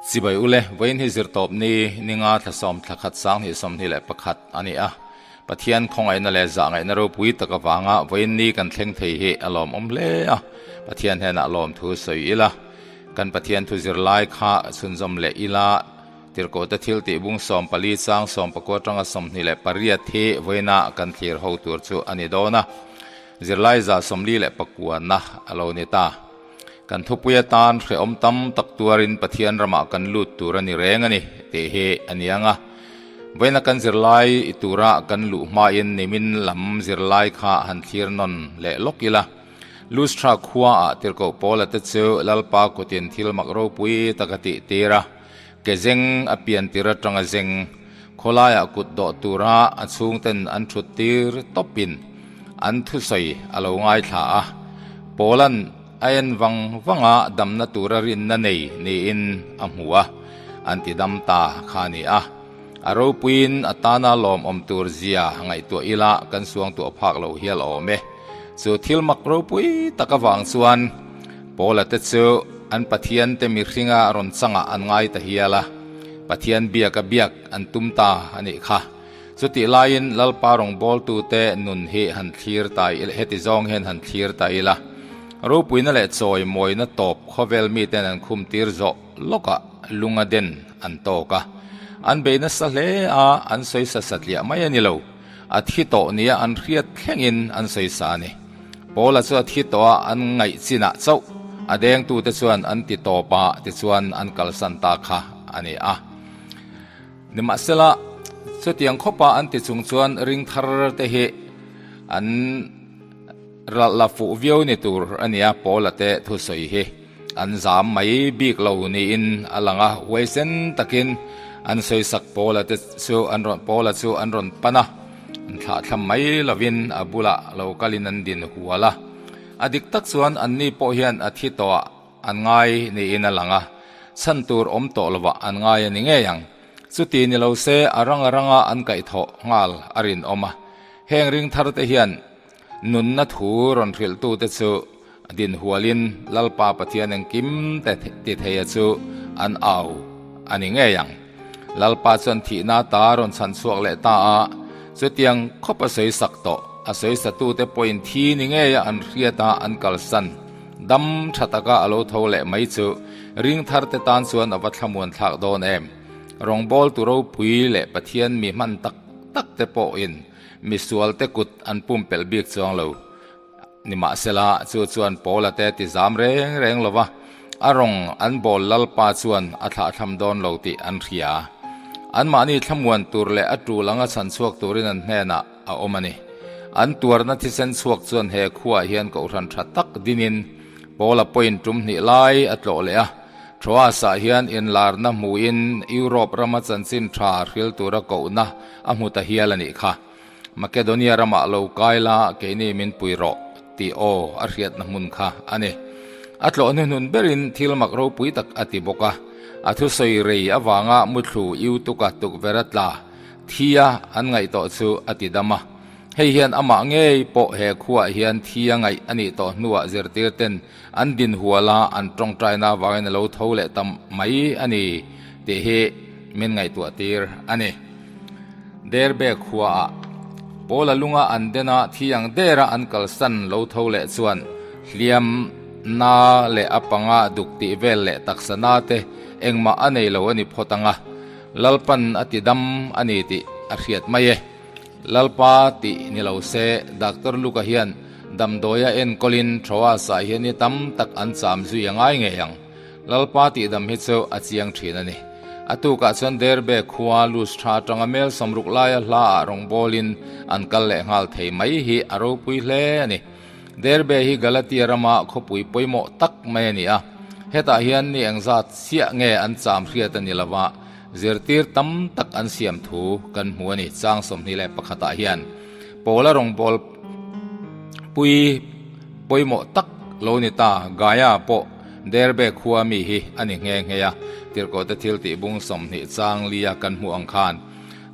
Chibai ule, vawiin hi zirtawp ni ninga thlasawm thlakhat sanghnih 21 a ni a. Pathian khawngaihna leh zahngaihna ropui tak avanga vawiin ni kan thleng thei hi a lawmawm hle a, Pathian hnenah lawmthu sawi ila, kan Pathian thu zirlai kha chhunzawm leh ila, Tirhkohte thil tih bung 14 chang 19 atanga 28 hi vawiina kan thlir ho tur chu a ni dawn a, zirlai 49 na a lo ni ta. Kan thupui atan hrehawm tam tak tuarin Pathian ramah kan lut tur a ni reng a ni tih hi a ni ang a. Vawiina kan zirlai i tura kan luh hmain nimin lam zirlai kha han thlir nawn leh lawk ila. Lustra khuaah tirhkoh Paula te chu Lalpa kutin thil mak ropui tak a tih tir a. Ke zeng a pian tir atanga zeng khawlaiah kut dawh tura a chhungten an thut tir tawpin an thusawi a lo ngaithla a. Paula'n a en vang vang a damna tura rinna nei niin a hmu a, an ti dam ta kha a ni a. A ropuiin a tana lawmawm tur zia ngaihtuah ila kan suangtuah phak lo hial awm e. Chu thil mak ropui tak avang chuan Paula te chu an Pathian te mihringa rawn changah an ngai ta hial a, Pathian biak a biak an tum ta a nih kha. Chutih laiin Lalpa rawngbawltute nun hi han thlir ta ila, heti zawng hian han thlir ta ila, ropuina leh chawi mawina tawp khawvel miten an khum tir zawh lawkah lunga den an tawk a, an bei nasa hle a, an sawi sa satliah mai a ni lo. A thi tawh nia an hriat thlengin an sawi sa a ni. Paula chu a thi tawh a, an ngaih chinah chauh a dengtute chuan an ti tawp a, tichuan an kalsan ta kha a ni a. Nimahsela, chutiang khawpa an ti chung chuan ring thar te hi an la fuh viau ni tur a nia, Paula te thusawi hi. An zam mai bik lo niin a lang a, huaisen takin an sawisak Paula te chu an rawn Paula chu an rawn pan a, an thlahthlam mai lovin a bulah lo kalin an din hual a. A dik tak chuan anni pawh hian a thi tawhah an ngai niin a lang a, chhan tur awm tawh lovah an ngai a ni ngei ang. Chuti ni lo se a ranga ranga an kaihthawh nghal a rinawm a, heng ring thar te hian Nunna thu rawn hrilhtute chu dinhualin Lalpa Pathian engkim te ti theia chu an au a ni ngei ang. Lalpa chuan thihna ta rawn chhan chhuak leh ta a, chutiang khawp a sawi sak tawh. A sawi satute pawhin thi ni ngeia an hriat a an kalsan dam tha taka a lo tho leh mai chu ring tharte tan chuan a va thlamuan thlak dawn em. Rawngbawltu ropui leh Pathian mi hman tak tak te pawhin Misualte kut an pumpelh bik chuang lo. Nimahsela, chu chuan Paula te ti zam reng reng lo va, a rawng an bawl Lalpa chuan a thlahthlam dawn lo tih an hria. Anmahni thlamuan tur leh a tul anga chhan chhuak turin an hnenah a awm a ni. An tuarna thisen chhuak chuan he khuaah hian kohhran tha tak dinin Paula pawhin tum hnih lai a tlawh leh a. Troas-ah hian inlarna hmuhin Europe rama chanchin tha hril tura kohna a hmu ta hial a nih kha. Makedonia ramah lo kai la, keini min pui rawh tih aw a hriatna hmun kha a ni. A tlawh hnuhnun berin thil mak ropui tak a ti bawk a, a thusawi rei avanga muthlu Eutuka tukverh a tla thia an ngaih tawh chu a ti dam a. Hei hian amah ngei pawh he khuaah hian thia ngaih a nih tawh hnuah zirtir ten an dinhual a, an tawngtaina avangin a lo tho leh ta mai a ni tih hi min ngaihtuah tir a ni. Derbe khuaah Paula lunga an den a, thi ang dera an kalsan lo tho leh chuan hliam na leh a panga duk tih vel leh taksa na te engmah a nei lo a ni phawt ang a, Lalpan a ti dam a ni tih a hriat mai e. Lalpa tih ni lo se, Doctor Luka hian damdawia enkawlin Troas-ah hian ni tam tak an cham zui a ngai ngei ang. Lalpa tih dam hi chu a chiang thin a ni. A tukah chuan Derbe khua Lustra atanga mel 60 laia hlaah rawngbawlin an kal leh nghal thei mai hi a ropui hle a ni. Derbe hi Galatia rama khawpui pawimawh tak mai a ni a, hetah hian ni engzat chiah nge an cham hriat a ni lova, Zirtir tam tak an siam thu kan hmu a ni. Chang 21 ah hian Paula rawngbâwl pui pawimawh tak lo ni ta Gaia pawh Derbe khua mi hi a ni nghe nghe a, Tirhkohte thil tih bung 20 chang lia kan hmuh ang khan.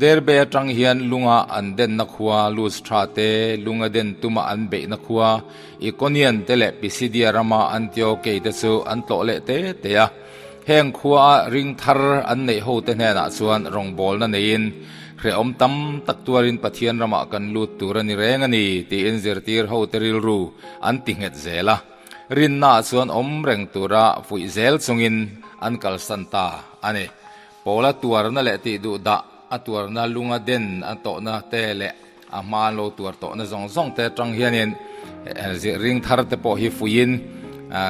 Derbe atang hian lunga an denna khua Lustra te, lunga den tuma an beihna khua Ikonian te leh Pisidia rama Antiokei te chu an tlawh leh te te a. Heng khua ring thar an neih hote hnenah chuan rawngbawlna neiin hrehawm tam tak tuarin Pathian ramah kan lut tur a ni reng a ni tiin zirtir hote rilru an ti nghet zel a. Rinnaah chuan awm reng tura fuih zel chungin an kalsan ta a ni. Pawla tuarna leh tih duh dah a tuarna lunga den a tawhna te leh a hma an lo tuar tawhna zawng zawng te atang hianin ring thar te pawh hi fuiin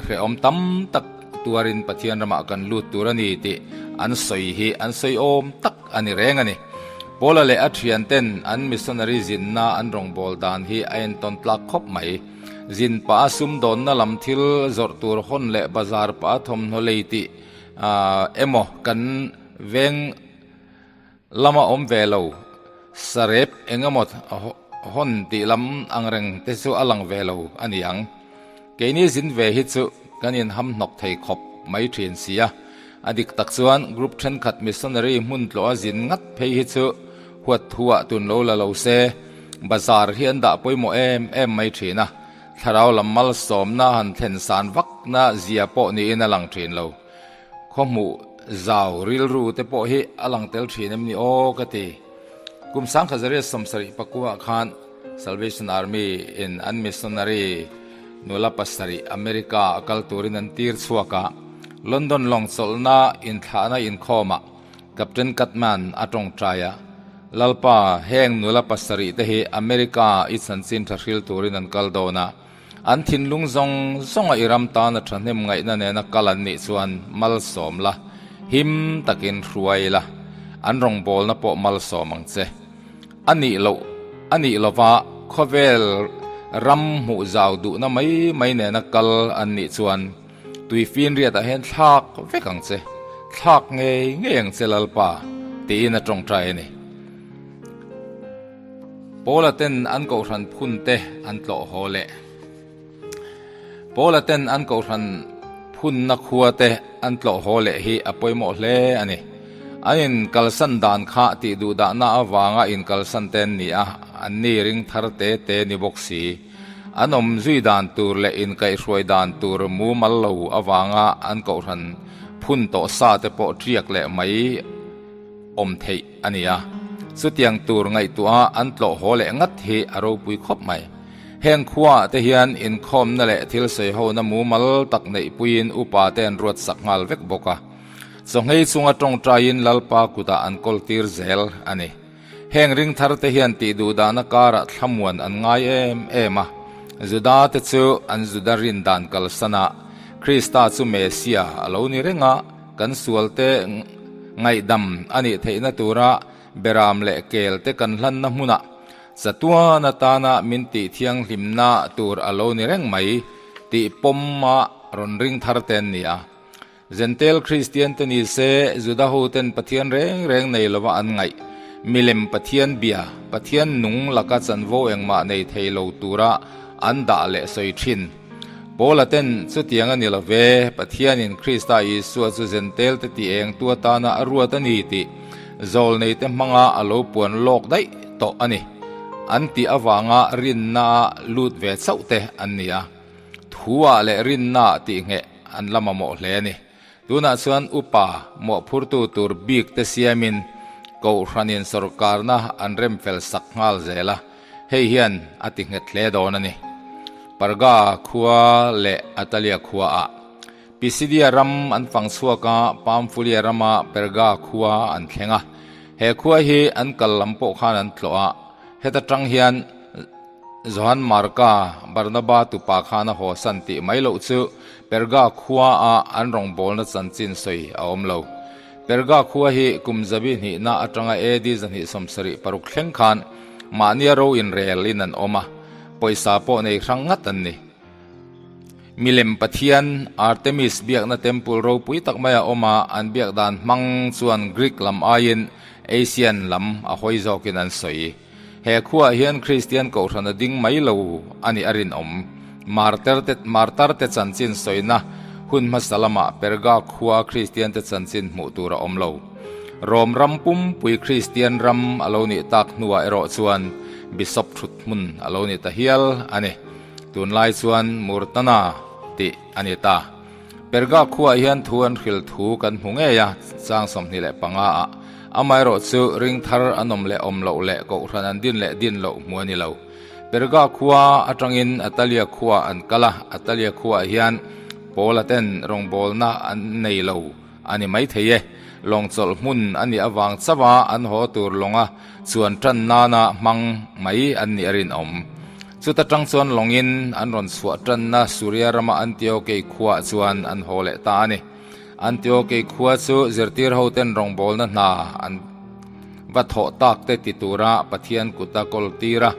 hrehawm tam tak tuarin Pathian ramah kan lut tur a ni tih an sawi hi an sawi awm tak a ni reng a ni. Paula leh a thian ten an missionary zinna an rawngbâwl dan hi a entawn tlak khawp mai. Zin pah a sumdawnna lam thil zawrh tur hawn leh bazar pah a thawmhnaw lei tih emaw kan veng Lama awm ve lo, sarep eng emaw hawn tih lam ang reng te chu a lang ve lo a ni ang. Keini zin ve hi chu kan inham hnawk thei khawp mai thin si a, a dik tak chuan group thenkhat missionary hmun tlawh a zin ngat phei hi chu huat thu ah tun lo la lo se, bazar hi an dah pawimawh em em mai thin a, thlarau lam malsawmna han thlen san vakna zia pawh niin a lang thin lo. Khawhmuh zau rilru te pawh hi a lang tel thin em ni aw ka ti. Kum sangkhazaria 70 pakua khan Salvation Army in an missionary nula pasarih America a kal turin an tir chhuak a, London lawng chawlhna inthlahna inkhawmah Captain Cutman a tawngtai a, Lalpa, heng nula pasarih te hi America i chanchin tha hril turin an kal dawn a, An thinlung zawng zawnga i ram tana thahnem ngaihna nena kal an nih chuan malsawm la, him takin hruai la, an rawngbawlna pawh malsawm ang che. A nih loh, a nih lova khawvel ram hmuh zau duhna mai mai nena kal an nih chuan tuifinriatah hian thlak vek ang che, thlak ngei ngei ang che Lalpa, tiin a tawngtai a ni. Paula ten an kohhran phun te an tlawh haw leh. Paula ten an kohhran phunna khua te an tlawh haw leh hi a pawimawh hle a ni. An inkalsan dan kha tih duh dahna avanga inkalsan te an ni a, an ni ring thar te te ni bawk si. An awm zui dan tur leh inkaihhruai dan tur mumal lo avanga an kohhran phun tawh sa te pawh ṭiak leh mai awm theih a ni a, chutiang tur ngaihtuah an tlawh haw leh ngat hi a ropui khawp mai. Heng khuaah te hian inkhawmna leh thil sawihona mumal tak neihpuiin upa te an ruat sak nghal vek bawk a. Chawnghei chunga tawngtaiin Lalpa kutah an kawltir zel a ni. Heng ringthar te hian tihduhdahna karah thlamuan an ngai em em a, Juda te chu an Juda rin dan kalsanah Krista chu Mesia a lo ni reng a, Kan sualte ngaihdam a nih theihna tura beram leh kel te kan hlanna hmunah chatuan atana min tih thianghlimna tur a lo ni reng mai tih pawma rawn ring thar te an ni a. Zentel Kristian te ni se Juda hoten Pathian reng reng nei lova an ngaih milem Pathian bia, Pathian nung laka chanvo engmah nei thei lo tura an dah leh sawi thin. Paula ten, Chutiang a ni lo ve, Pathianin Krista Isua chu Zentel te ti eng tu atana a ruat a ni tih zawlneite hmanga a lo puan lawk daih tawh a ni. An tih avanga rinna lut ve chauh te an ni a. Thuah leh rinna tihngheh an la mamawh hle a ni. Tunah chuan upa mawhphurtu tur bik te siamin Kohhranin sawrkarna an rem fel sak nghal zel a, hei hian a ti nghet hle dawn a ni. Parga khua leh Atalia khuaah Pisidia ram an fang chhuak a, Pamfulia rama Perga khua an thleng a. He khua hi an kal lam pawh khan an tlawh a, heta tang hian Johan Marka, Barnaba tupa khan a hawsan tih mai loh chu Perga khuaah an rawngbawlna chanchin sawi a awm lo. Perga khua hi kum zabi hnihna atanga AD 276 thleng khan mahnia ro inrel in an awm a, pawisa pawh nei hrang ngat an ni. Milem pathian Artemis biakna temple ropui tak mai a awm a, an biak dan hmang chuan Greek lam aiin Asian lam a hawi zawkin an sawi. He khuaah hian Kristian kohhran a ding mai lo a nih a rinawm. Marterte Martarte chanchin sawina hun hmasa lamah Perga khua Kristiante chanchin hmuh tur a awm lo. Rom ram pumpui Kristian ram a lo nih tak hnuah erawh chuan Bishop thut hmun a lo ni ta hial a ni. Tunlai chuan Murtana tih a ni ta. Perga khuaah hian thu an hril thu kan hmu ngei a, chang 25 ah. Amaherawhchu ring thar an awm leh awm loh leh kohhran an din leh din loh hmu a ni lo. Perga khua atangin Atalia khua an kal a, Atalia khuaah hian Paula ten rawngbawlna an nei lo a ni maithei e. Lawng chawlh hmun a nih avang chauh a an haw tur lawnga chuan tan nana hmang mai an nih a rinawm. Chuta tang chuan lawngin an rawn chhuah tanna Suria rama Antiokei khuaah chuan an haw leh ta a ni. Antiokei khua chu zirtir hoten rawngbawlna hna an va thawh tak te ti tura Pathian kuta kawl tira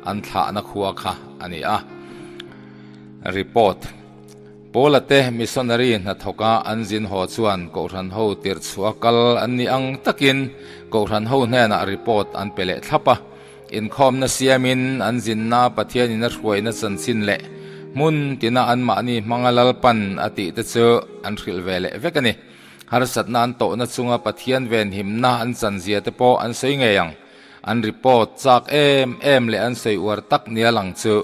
an thlahna khua kha a ni a. Report. Paula te missionary hnathawka an zin haw chuan Kohhran ho tirh chhuah kal an nih ang takin Kohhran ho hnenah report an pe leh thlap a. Inkhawmna siamin an zinna Pathianin a hruaina chanchin leh hmun tina anmahni hmanga Lalpan a tih te chu an hrilh ve leh vek a ni. Harsatna an tawhna chunga Pathian venhimna an chanzia te pawh an sawi ngei ang. An report chak em em leh an sawi uar tak nia lang chu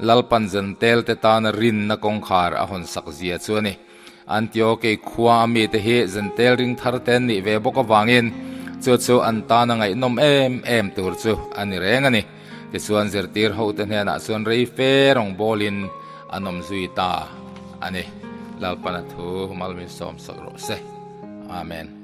Lalpan Zentel te tana rinna kawngkhar a hawn sak zia chu a ni. Antiokei khua a mite hi Zentel ring thar te an nih ve bawk avangin chu chu an tana ngaihnawm em em tur chu a ni reng a ni. Tichuan zirtir hote hnenah chuan rei fe rawngbawlin an awm zui ta a ni. Lalpana thu malmin sawm sak rawh se. Amen.